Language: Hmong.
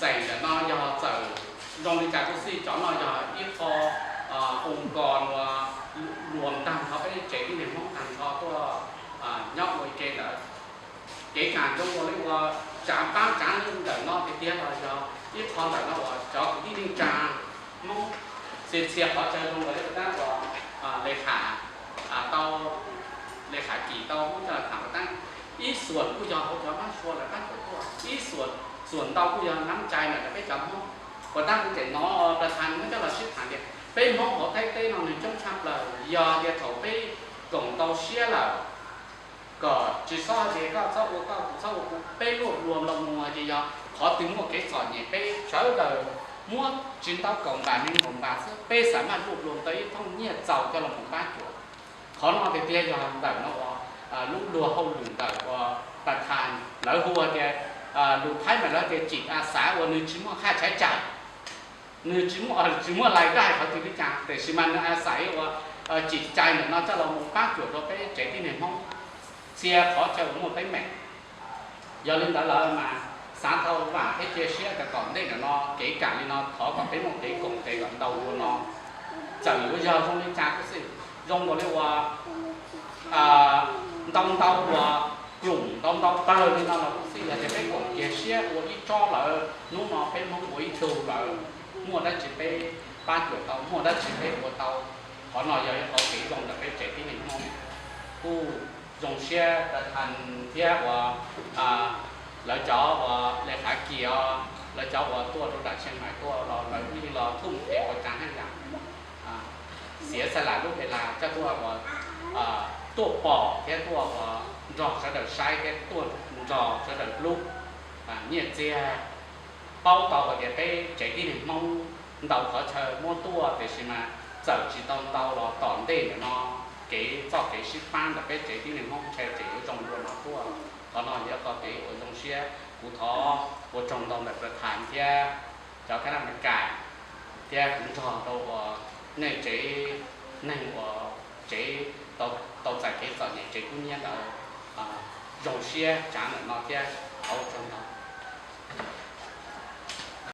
Txawm ntawm no yog txawm zoo li cas kuj xij, cov no yog ib qho hu kos uas luas tag nrho peb tsev tib neeg Hmoob tag nrho tuaj nyob ua ke ntawd. Kev kam zoo ua li uas tsav pab tsav ntawm no tiag tiag los yog ib qho ntawm no uas cov kwv tij neej tsa Hmoob txhia txhia qhov chaw zoo ua li tab uas le kha tau, le kha kis tau muab coj los tham ua tab. Ib xuam kuj yog hauv cov mab sua lawv pab tuaj, ib xuam, xuam ntau kuj yog nab cai ntawm peb cov Hmoob. Ua tab kuv tseem hnov pas thas muab coj los sib tham tias peb Hmoob hauv Thaib teb no nws coob tshaj plaws, yog tias thaum peb koom tau siab lawm kom tsis txhob hais tias koj txhob ua koj, kuv txhob ua kuv, peb luaj dua nplo mus hais tias yog qhov twg muaj kev txom nyem peb sawv daws muab tsis ntau kaum npam nees nkaum npam xwb, peb xav maj luaj dua ntawm ib thooj nyiaj txaus coj los mus pab cuam. Qhov no tiag tiag yog ntawm no uas lub luag hauj lwm ntawm uas pas thas lawv hu tias, lus Thaib mas lawv tias tsis a xav uas nws tsis muaj khaj tshaib tsam, nws tsis muaj, tsis muaj lais dab hais qhov twg li cas, tiam sis mas nws a xav ua tsis cai ntawm no coj los mus pab cuam rau peb tsev tib neeg Hmoob txhia qhov chaw uas muaj teeb meem. Yog li ntawd lawm mas xav thov vam thiab cia siab kom tom ntej ntawm no kev kam li no thov kom peb muaj kev koom tes kom ntau dua no. Txawm yuav yog zoo li cas kuj xij, zoo nkaus li uas ntau ntau uas klum ntau ntau tawg li no los kuj xij, yog tias peb koom kiag siab ua ib tsob lawm hnub no peb Hmoob ua ib tug lawm, muaj dab tsi peb pab cuam tau, muaj dab tsi peb ua tau. Qhov no yog ib qhov kev zoo ntawm peb tsev tib neeg Hmoob. Kuj zoo siab pas thas thiab uas lawv cov uas le khav kis os, lawv cov uas tuaj rau nram Tsheej Maim tuaj los lawv yeej los thuj tes ua cas haj yam xiav xas las lub pes las coj tuaj uas tuaj pom thiab tuaj uas nrog sawv daws saib thiab tuaj nrog sawv daws hlub nyiaj txiag. Paub tau hais tias peb tsev tib neeg Hmoob ntau qhov chaw muab tuaj, tiam sis mas txawm tsis tau ntau los tom ntej ntawm no kev txoj kev sib pab ntawm peb tsev tib neeg Hmoob ntshe tseem yuav zoo dua no tuaj. Qhov no yog qhov kev uas zoo siab, kuv thov ua tsaug ntau ntawm pas thas thiab cov khab nab Amelikas thiab kuv nrog rau uas nej tsev neeg uas tsev tau txais kev txom nyem tsev kub hnyiab ntawd zoo siab tsav ntawm no thiab ua tsaug ntau.